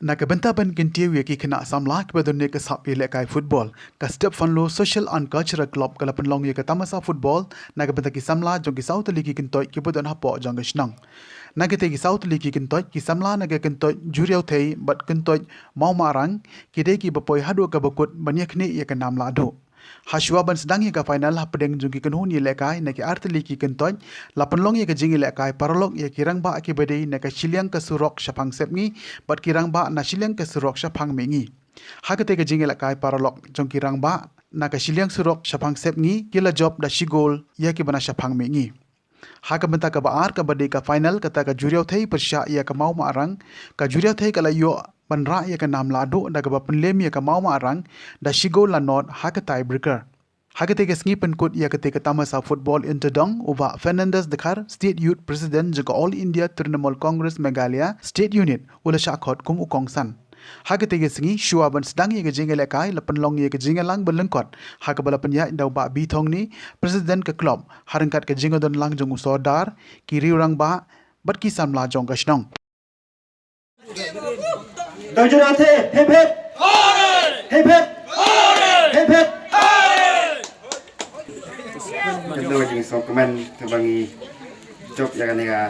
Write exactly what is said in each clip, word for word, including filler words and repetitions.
Na ka bynta ban kyntiew ïa ki khynnah samla kiba don ne ka sap ïalehkai football, ka Stephenlo Social and Cultural Club ka la pynlong ïa ka tamasa football na ka bynta ki samla jong ki saw tylli ki kyntoit kiba don hapoh jong ka shnong. Na kata ki saw tylli ki kyntoit, ki samla na ka kyntoit Juriawthei bad kyntoit Mawmarang ki dei kiba poi haduh kaba kut ban ïakhnieh ïa ka nam lahduh. Hashwa ban sdang ïa ka final hapdeng jong ki kynhun ïalehkai na ki artylli ki kyntoit, la pynlong ïa ka jingïalehkai paralok ïa ki rangbah kiba dei na ka shiliang ka surok shaphang Sepngi bad ki rangbah na shiliang ka surok shaphang Mihngi. Ha kata ka jingïalehkai paralok jong ki rangbah na ka shiliang surok shaphang Sepngi, ki la jop da shi gol ïa kiba na shaphang Mihngi. Ha ka bynta kaba ar kaba dei ka final, kata ka Juriawthei pyrshah ïa ka Mawmarang, ka Juriawthei ka la ïoh ban rah ïa ka nam lahduh da kaba pynlem ïa ka Mawmarang da shi gol la nod ha ka tiebreaker. Ha kata ka sngi pynkut ïa kata ka tamasa football interdong, u Bah Fernandez Dkhar, State Youth President jong ka All India Trinamool Congress Meghalaya State Unit, u la shah khot kum u kongsan. Ha kata ka sngi, shuwa ban sdang ïa ka jingïalehkai, la pynlong ïa ka jingïalang ba lyngkot ha kaba la pynïaid da u Bah B. Thongni, President ka club, ha ryngkat ka jingdon lang jong u Sordar, ki riew rangbah bad ki samla jong ka shnong. Dong Juriawthei, hip hip. Hip hip. Hip hip. Kynduh jingsngewkmen kaba ngi jop ïa kane ka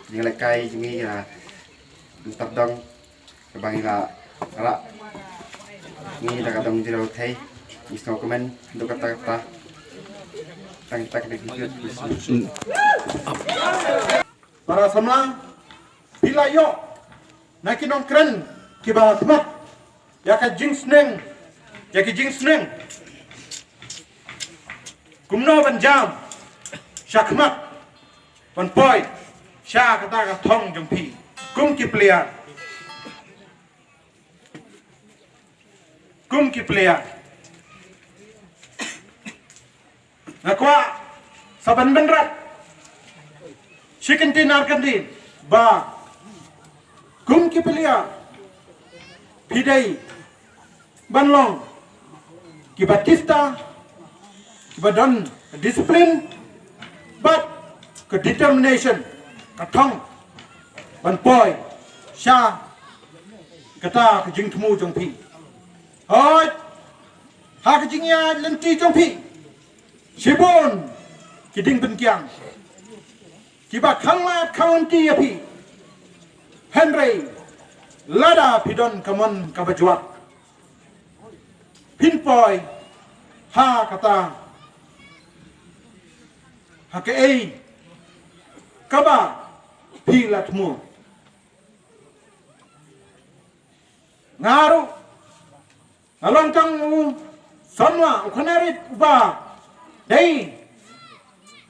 jingïalehkai jong ngi ïa Tardong kaba ngi la rah ngi da ka Dong Juriawthei. Ngi sngewkmen, duk kata kata. Tang kita kena kikut. Para samla, phi la ïoh na ki nongkren kiba khmat ïa ka jingsneng, ïa ki jingsneng kumno ban jam sha khmat ban poi sha kata ka thong jong phi kum ki player. Kum ki player, nga kwah sa ban bynrap shi kyntien ar kyntien ba kum ki player phi dei ban long kiba tista, kiba don discipline bad ka determination, ka thong ban poi sha kata ka jingthmu jong phi. Hooid, ha ka jingïaid lynti jong phi, shibun ki diengpyngkiang kiba khanglad khanglynti ïa phi. Hynrei lada phi don ka mon kaba jwat, phin poi ha kata, ha kaei kaba phi la thmu. Nga ruh nga long tang u samla, u khana rit uba dei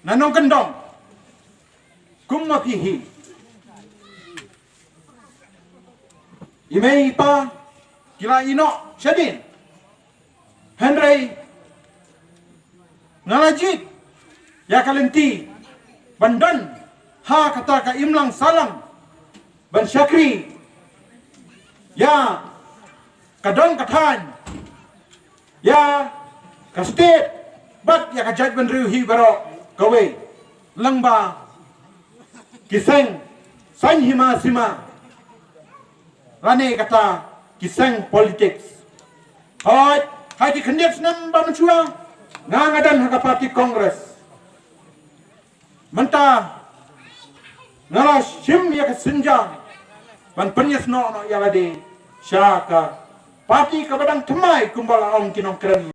na nongkyndong kum ma phi hi. I mei i pa ki la ïehnoh shadien. Hynrei nga la jied ïa ka lynti ban don ha kata ka imlang sahlang ban shakri ïa ka dong ka thaiñ, ïa ka state bad ïa ka jaitbynriew hi baroh kawei, lyngba ki seng saiñ hima sima lane kata ki seng politics. Hooid, ha ki khyndiat snem ba mynshuwa nga nga don ha ka party Congress. Mynta nga la shim ïa ka synjam ban pynïasnoh noh ïa lade sha ka party kaba dang thymmai kumba la ong ki nongkren.